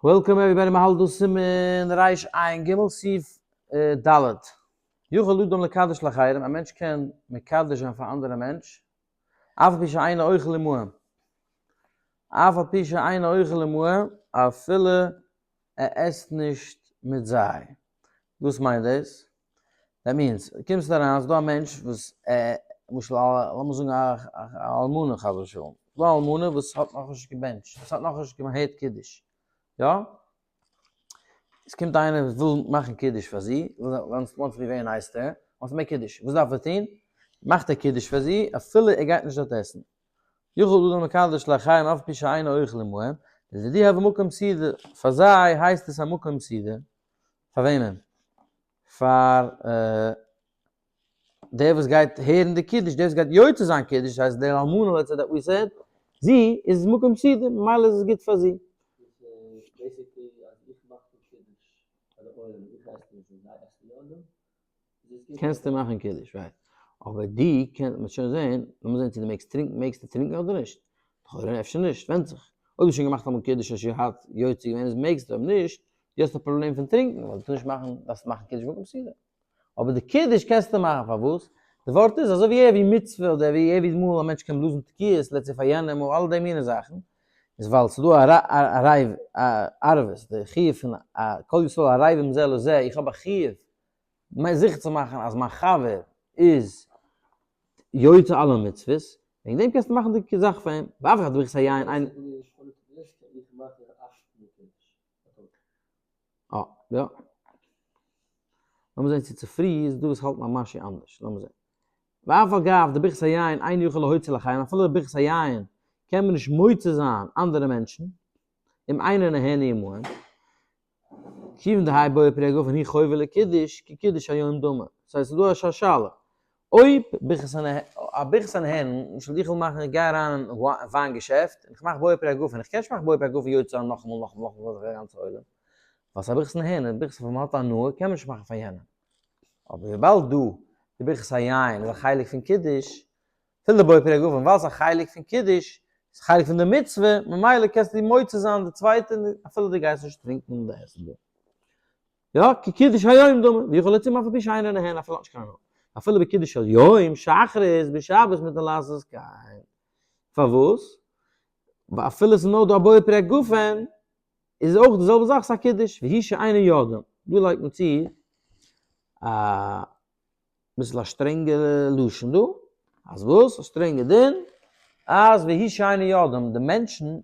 Welcome everybody, מ'האלט דא סימן ריש עין גימל סעיף ד'. יכול אדם לקדש לאחרים, א מענטש קען מקדש זיין פאר אנדערע מענטש, אף על פי שאינו אוכל עמהם, אף על פי שאינו אוכל עמהם, אפילו ער עסט נישט מיט זיי. וואס מיינט דאס? That means, קומסט אריין, ס'דא א מענטש וואס למשל לאמיר זאגן א אלמנה חס ושלום, ס'דא א אלמנה וואס האט נאכנישט געבענטשט, וואס האט נאכנישט געהערט קידוש, יא? עס קומט איינער וואס וויל מאכן קידוש פאר זי, wants to be very nice to her, wants to make קידוש, וואס דארף ער טון? מאכט ער קידוש פאר זי אפילו ער גייט נישט דארט עסן. יכול אדם מקדש לאחרים אף על פי שאינו אוכל עמהם, לדידי הוה מקום סעודה, פאר זיי הייסט עס א מקום סעודה, פאר וועמען? פאר דער וואס גייט הערן די קידוש, דער וואס גייט יוצא זיין קידוש, דאס הייסט דער אלמנה let's say that we said, זי איז מקום סעודה, ממילא איז עס גוט פאר זי. קענסטו מאכן קידוש, right. אבער דו קענסט, מ'וועט שוין זען, לאמיר זען צו דו מעגסט טרינקען, מעגסטו טרינקען אדער נישט? לכאורה אפשר נישט, ווענדט זיך. אויב האסט שוין געמאכט אמאל קידוש האסט שוין געהאט יוצא געווען איז מעגסטו, אויב נישט, דו האסט א פראבלעם פון טרינקען, ווייל דו טארסט נישט מאכן, דארפסט מאכן קידוש במקום סעודה. אבער די קידוש קענסטו מאכן, פארוואס? די ווארט איז אזוי ווי every מצוה אדער ווי every מאל א מענטש קען בלאזן תקיעות let's say פאר יענעם און אלע די מיני זאכן, איז ווייל ס'איז דא א ערבות, די חיוב פון כל ישראל ערבים זה לזה, איך האב א חיוב זיכער צו מאכן אז מיין חבר איז יוצא אלע מצוות, וועגן דעם קענסטו מאכן די זאך פאר אים, ואף אחד ברכת היין איין. אה, יא. לאמיר זען צו צופרי איז דא וואס האלטן א משהו אנדערש, לאמיר זען. ואף על גב דברכת היין אינו יכול להוציא לחיים, אפילו ברכת היין קען מען נישט מוציא זיין אנדערע מענטשן, אם אינו נהנה עמהם, כיוון דהאי בורא פרי הגפן הוא חובה לקידוש, כקידוש היום דמי. ס'הייסט ס'איז דא א שאלה, אויב א ברכת הנהנין, למשל איך וויל מאכן, איך גיי אריין אין וויין געשעפט, און איך מאך בורא פרי הגפן, איך קען נישט מאכן בורא פרי הגפן יוצא זיין נאכאמאל נאכאמאל נאכאמאל פאר די גאנצע עולם, ווייל ס'איז א ברכת הנהנין, ברכת וואס מ'האט הנאה קען מען נישט מאכן פאר יענעם. אבער וויבאלד דא די ברכת היין איז א חלק פון קידוש, אפילו די בורא פרי הגפן ווייל ס'איז א חלק פון קידוש, איז חלק פון די מצוה, ממילא קענסטו מוציא זיין די צווייטע אפילו דו גייסט נישט טרינקען די עסן דא. יא, כקידוש היום דמי, ויכול להוציא אף על פי שאינו נהנה אפילו האט נישט קיין הנאה. אפילו בקידוש של יום, שחרית, בשבת מותר לעשות כן. פארוואס? ווייל אפילו ס'איז נאר דא א בורא פרי הגפן, איז אויך די זעלבע זאך ס'איז א קידוש, והוא שאינו יודעים. דא לייגט מען צו א ביסל א שטרענגע לשון דא, אז וואס? א שטרענגע דין, אז והוא שאינו יודעים, די מענטשן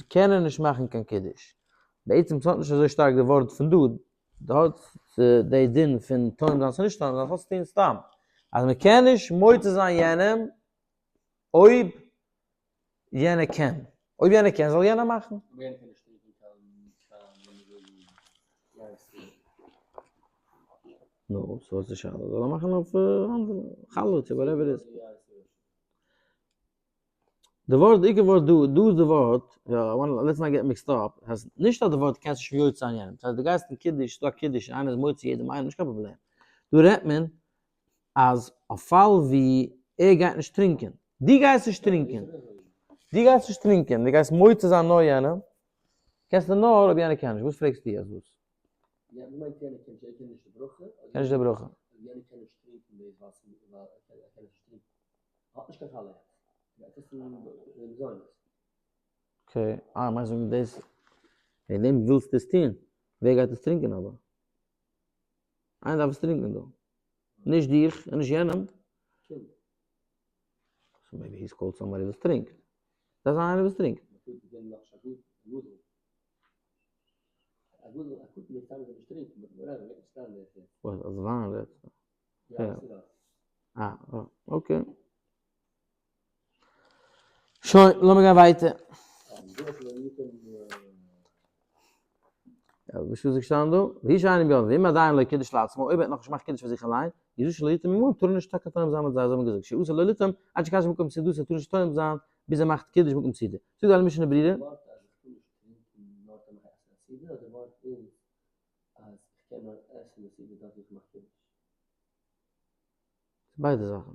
קענען נישט מאכן קיין קידוש. בעצם ס'האט נישט אזוי שטארק די ווארט פון דא, די האט די דין פון טועם זיין צו נישט טועם זיין, ס'האט צו טון סתם אז מ'קען נישט מוציא זיין יענעם אויב יענער קען. אויב יענער קען זאל יענער מאכן. אויב יענער קען נישט טרינקען קיין קיין לאמיר זאגן יין סעודה. נו, so וואס איז די שאלה? זאל ער מאכן אויף אנדערע חלה צו whatever איז. די ווארט, די עיקר ווארט דא, דא איז די ווארט, יא, let's not get mixed up, אז נישט אז די ווארט קענסט נישט יוצא זיין יענעם, ס'הייסט דו גייסט אין קידוש, ס'דא א קידוש און איינער איז מוציא יעדעם איינעם, נישט קיין פראבלעם. דא רעדט מען אז א פאל ווי ער גייט נישט טרינקען, דו גייסט נישט טרינקען, דו גייסט נישט טרינקען, דו גייסט מוציא זיין נאר יענעם, קענסטו נאר אויב יענער קען נישט, וואס פרעגסטו אז וואס? קען נישט די ברכה. Okay, אה, מיינסט וועגן דאס, וועגן דעם ווילסטו עס טון, ווער גייט עס טרינקען אבער? איינער דארף עס טרינקען דא. נישט דיך און נישט יענעם. So maybe he's called somebody וואס טרינקט. דארף זיין איינער וואס טרינקט. וואס אז וויין רעדסטו? אה, okay. שוין, לאמיר גיין ווייטער. וואס איז געשטאנען דא? והוא שאינו יודעים, ואם עדיין לא קידש לעצמו, אויב ער האט נאכנישט געמאכט קידוש פאר זיך אליין, איז שלא יטעום עמהם, טאר ער נישט טאקע טועם זיין מיט זיי, אזוי האט מען געזאגט, שאסור לו לטעום, עד שיקדש במקום סעודתו, ער טאר נישט טועם זיין ביז ער מאכט קידוש במקום סעודה. זאגט די הייליגע משנה ברורה. ביידע זאכן.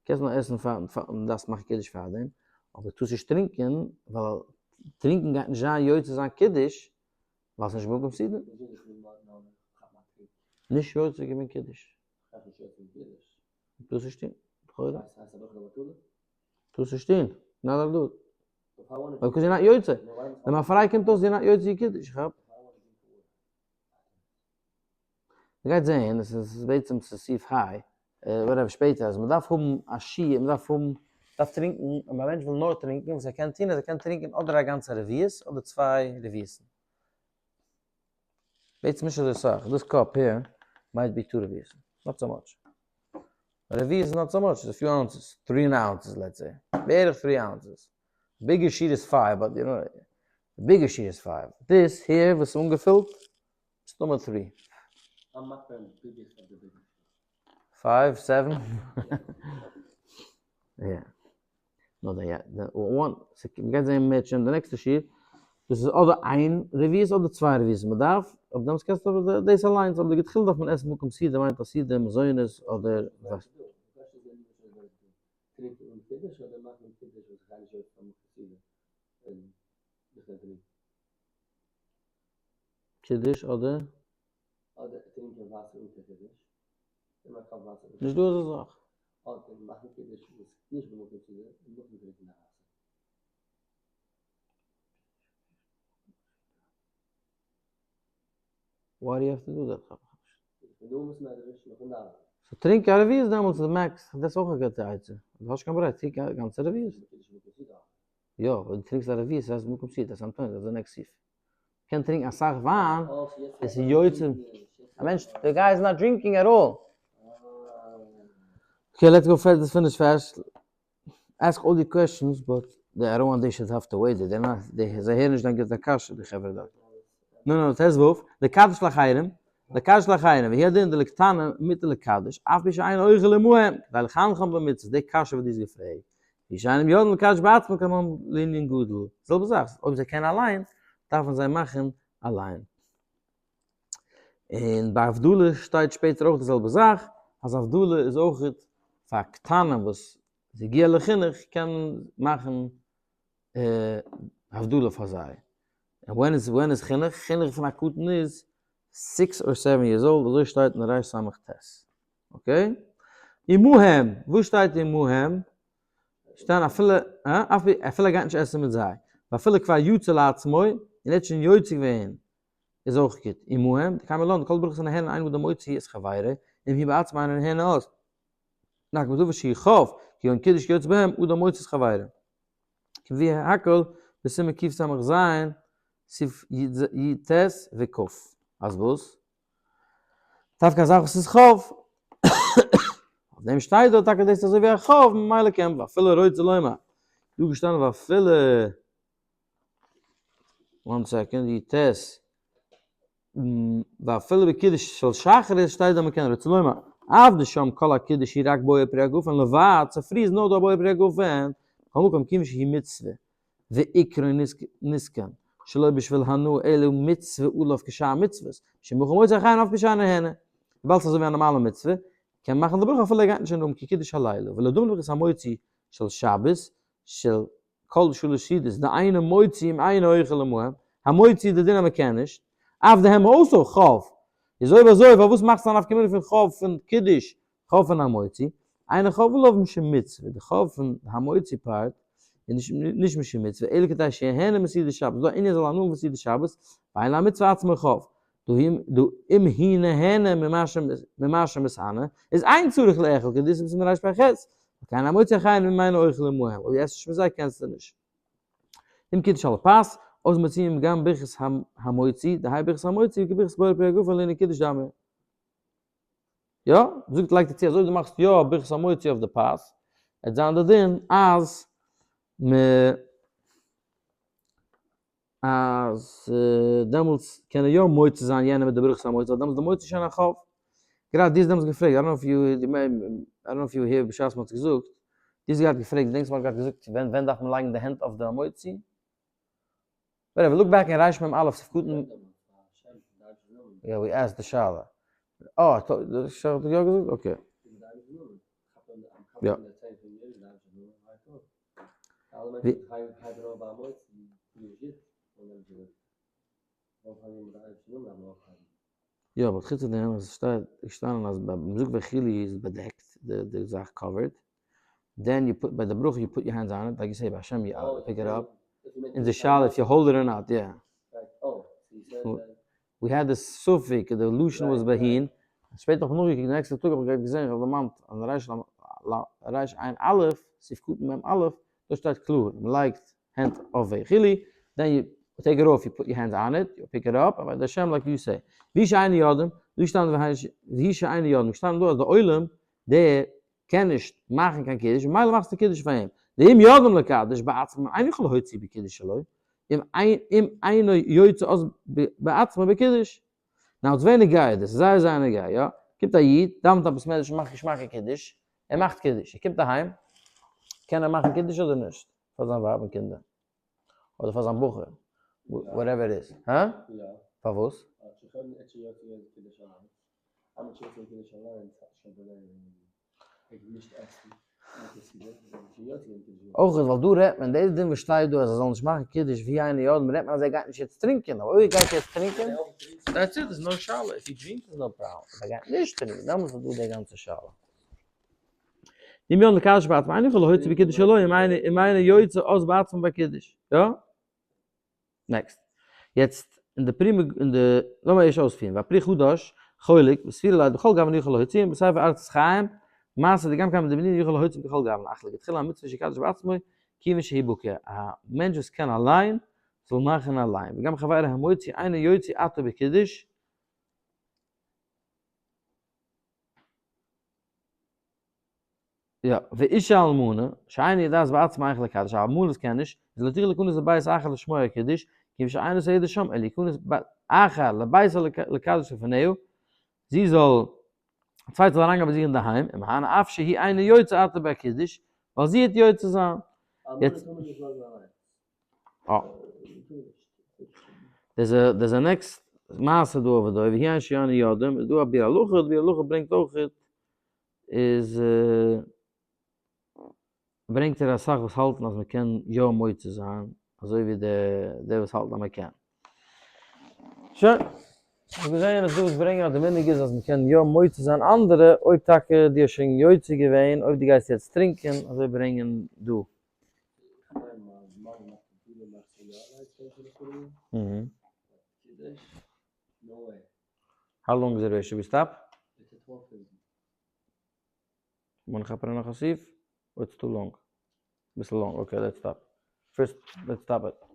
קענסט נאר עסן פאר דו דארפסט מאכן קידוש פארדעם, אבער טארסט נישט טרינקען, ווייל טרינקען גייט נישט זיין יוצא זיין קידוש. ווייל ס'נישט במקום סעודה. נישט יוצא געווען קידוש. דאס איז שטין. לכאורה. דאס איז שטין. נאט א דוד. because you're not יוצא. ווען מיין פריי קומט אויס you're not יוצא קידוש. איך האב. מ'גייט זעהן, עס איז בעצם צו סעיף היי, whatever שפעטער, אז מ'דארף האבן א שיעור, מ'דארף האבן, מ'דארף טרינקען, אויב א מענטש וויל נאר טרינקען, וואס ער קען טון איז ער קען טרינקען אדער א גאנצע רביעית אדער צוויי רביעית'ן. בעצם נישט אזוי סאך, this cup here might be two רביעית'ן, not so much. רביעית איז not so much, איז a few ounces, three ounces let's say, בערך three ounces. bigger שיעור איז five, but you know, bigger שיעור איז five. This here וואס איז אנגעפילט מסתמא three. Five, seven. יא. נאר די one, מ'גייט זעהן מערטשעם די נעקסטע שיעור, דאס איז אדער איין רביעית אדער צוויי רביעית מ'דארף, אויף דעם קענסטו אבער דאס אליינס, אבער לכתחילה דארף מען עסן מקום סעודה מיינט א סעודה מזונות אדער וואס. קידוש אדער? אדער טרינקען וואסער אן קיין קידוש. נעם א cup וואסער אן נישט דא אזא זאך. אדער מאכן קידוש וואס נישט במקום סעודה און נאכדעם טרינקען די וואסער. Why do you have to do that? כאפ איך נישט. איך בין דא אין בית מדרש נאכן דאווענען. So טרינק א רביעית דעמאלטס איז די max, דאס איז אויך א גוטע עצה. דו האסט קיין ברירה, טרינק א גאנצע רביעית. יא, אויב דו טרינקסט א רביעית איז עס במקום סעודה, דאס איז אנטוין, דאס איז די next סעיף. קען טרינקן אסאך וויין, עס איז יוצא, א מענטש, the guy is not drinking at all. Okay, let's go fast, let's finish fast. Ask all the questions, but I don't want they should have to wait, they not, they, זיי הערן נישט דיין גוטע קשיא, די חברה דארט. נו, נו, ט"ו, לקדש לאחרים, לקדש לאחרים, והוא הדין דלקטנים מותר לקדש, אף פי שאין אוכל עמהם, כדי לחנכם במצוות, די קשיא וואס דו האסט געפרעגט, לפי שאינם יודעים לקדש בעצמם כמובן לענין גדול, זעלבע זאך, אויב זיי קענען אליין, דארפן זיי מאכן אליין. און ביי הבדלה שטייט שפעטער אויך די זעלבע זאך, אז הבדלה איז אויך פאר קטנים וואס איז הגיע לחינוך קען מאכן הבדלה פאר זיי. און ווען איז ווען איז חינוך? חינוך פון א קטן איז six or seven years old, אזוי שטייט אין רס"ט. Okay? עמהם, וואו שטייט עמהם? שטיין אפילו, אפילו ער גייט נישט עסן מיט זיי, ואפילו כבר יצא לעצמו, און ער האט שוין יוצא געווען, איז אויך גוט. עמהם, דקיימא לן, כל ברכות הנהנין אין אדם מוציא את חברו, אם הוא בעצמו אינו נהנה אז. רק בדבר שהוא חב, כגון קידוש כיוצא בהם, אדם מוציא את חברו. כמבואר הכל בסימן קס"ז, סעיף י"ט וכ'. אז וואס? דווקא א זאך וואס איז חוב. אויף דעם שטייט דא טאקע דאס אזוי ווי א חוב, ממילא קען ואפילו רוצה לומר. דא געשטאנען ואפילו, one second, י"ט, ואפילו בקידוש של שחרית שטייט דא מ'קען רוצה לומר. אף דשם כל הקידוש היא רק בורא פרי הגפן לבד, צופרי איז נאר דא בורא פרי הגפן, מכל מקום כיוון שהיא מצוה. ועיקרו נתקן, שלא בשביל הנאה אלא מצוה עליו כשאר מצוות, שמוכן מוציא אחרים אף פי שאינו נהנה. וויבאלד ס'איז אזוי ווי א נארמאלע מצוה, קען מען מאכן די ברכה אפילו ער גייט נישט אין רום כקידוש הלילה, ולא דומה לברכת המוציא של שבת, של כל שלש סעודות, דאינו מוציא אם אינו אוכל עמהם, המוציא איז די דין אז מ'קען נישט, אף דהם עשו חוב. איז אויב אזוי פארוואס מאכסטו א נפקא מינה פון חוב פון קידוש חוב פון המוציא, אינו חוב עליו משום מצוה, די חוב פון המוציא part איז נישט משום מצוה, אלא כדי שיהנה מסעודת שבת, דא ענין זאל הנאה האבן פון סעודת שבת, ואין למצוה עצמה חוב, דאם היא נהנה ממה שמתענה, איז אין צריך לאכול כדאיתא בסימן רפ"ח, וכן המוציא אחרים אם אינו אוכל עמהם, אויב דו עסט נישט מיט זיי קענסטו נישט. אם קידוש על הפת, אז מוציאים גם ברכת המוציא, דהאי ברכת המוציא כברכת בורא פרי הגפן לענין קידוש דמי. יא, זאגט לייגט ער צו אז אויב דו מאכסט יא ברכת המוציא אויף די פת, וועט זיין די דין אז מ אז דעמאלטס קען ער יא מוציא זיין יענעם מיט די ברכת המוציא, ווייל דעמאלטס די מוציא איז שוין א חוב. גראדע דו האסט דעמאלטס געפרעגט, I don't know if you, I don't know if you here בשעת מ'האט עס געזאגט, דו האסט געהאט געפרעגט, געדענקסט מ'האט געהאט געזאגט ווען ווען דארף מען לייגן די הענט אויף די המוציא? Whatever, look back אין רמ"א סעיף קטן. יא, we asked די שאלה. אה, דאס האט ער יא געזאגט? Okay. יא. יא, but חוץ פון דעם אז עס שטייט געשטאנען אז ביי מ'זאגט ויכולו איז באדעקט די זאך covered, then you put ביי די ברכה you put your hands on it, like you say ביי השם you pick it up, און די שאלה if you hold it or not, יא. We had די ספק, די לשון וואס בהין, שפעטער האב איך נאכגעקוקט די נעקסטע טאג האב איך געזען, איך האב דערמאנט אז אין ריש עין א', סעיף קטן מ' א', דא שטייט קלאר, מ'לייגט הענט אויף ויכולו, then you take it off, you put your hands on it, you pick it up, אבער די שם like you say. והוא שאינו יודעים, דא שטייט והוא שאינו יודעים, געשטאנען דא אז די עולם, דער קען נישט מאכן קיין קידוש, ממילא מאכסטו קידוש פאר אים. דאם יודעים לקדש בעצמם אינו יכול להוציא בקידוש שלו, אם אינו יוצא אז בעצמו בקידוש. now it's very נוגע דאס איז זייער זייער נוגע, יא? קומט א איד, דאווענט א בית מדרש און מאכט געשמאקע קידוש, ער מאכט קידוש, ער קומט אהיים, קען ער מאכן קידוש אדער נישט? פאר זיין ווייב און קינדער, אדער פאר זיין בחור, whatever it is, הא? פארוואס? אויך ווייל דא רעדט מען, דאס דין וואס שטייט דא אז ער זאל נישט מאכן קידוש ווי איינער יא, רעדט מען אז ער גייט נישט יעצט טרינקען, אבער אויב ער גייט יעצט טרינקען, that's it, איז no שאלה, if he drinks is no problem, אויב ער גייט נישט טרינקען דעמאלטס איז דא די גאנצע שאלה. אם יום לקדש בעצמו, אינו יכול להוציא בקידוש שלו, אם אינו יוצא אז בעצמו בקידוש, יא? next. יעצט, אין די פרי מג אין די, לאמיר ערשט אויספירן, והפרי חדש, חולק, וסבירה ליה בכל גוון יוכל להוציא, בספר ארצות חיים, מעשה דגם כאן בדמינין יוכל להוציא בכל גוון, אך לכתחילה המצוה שיקדש בעצמו, כיוון שהיא בוקע, א מענטש וואס קען אליין, זאל מאכן אליין, וגם חברו המוציא אינו יוציא עתה בקידוש, יא, ואישה אלמנה, שאינה יודעת בעצמה איך לקדש, א אלמנה וואס קען נישט, איז לא תוכל להיכנס לבית אחר לשמוע קידוש, כיוון שאינה סעודה שם, אלא יכנס אחר לביתה לקדש לפניה, זי זאל, א צווייטער זאל אריינגיין ביי זיך אינדערהיים, ומהנה אף שהיא אינה יוצאה עתה בקידוש, ווייל זי וועט יוצא זיין. יעצט. אה. דער'ס א next מעשה דא אבער דא, והיא אין שאינה יודעים, איז דא א ביאור הלכה, די ביאור הלכה ברענגט אויך איז ברענגט ער אסאך וואס האלטן אז מ'קען יא מוציא זיין, אזוי ווי די וואס האלטן אז מ'קען. שוין, כ'האב געזען אז דא וואס ברענגען אז די מנהג איז אז מ'קען יא מוציא זיין אנדערע, אויב טאקע דו האסט שוין יוצא געווען, אויב דו גייסט יעצט טרינקען, אזוי ברענגען דא. How long is it? Should we stop? וואנע כאפן נאך א סעיף? Or it's too long? אביסל long, okay let's stop. First let's stop it.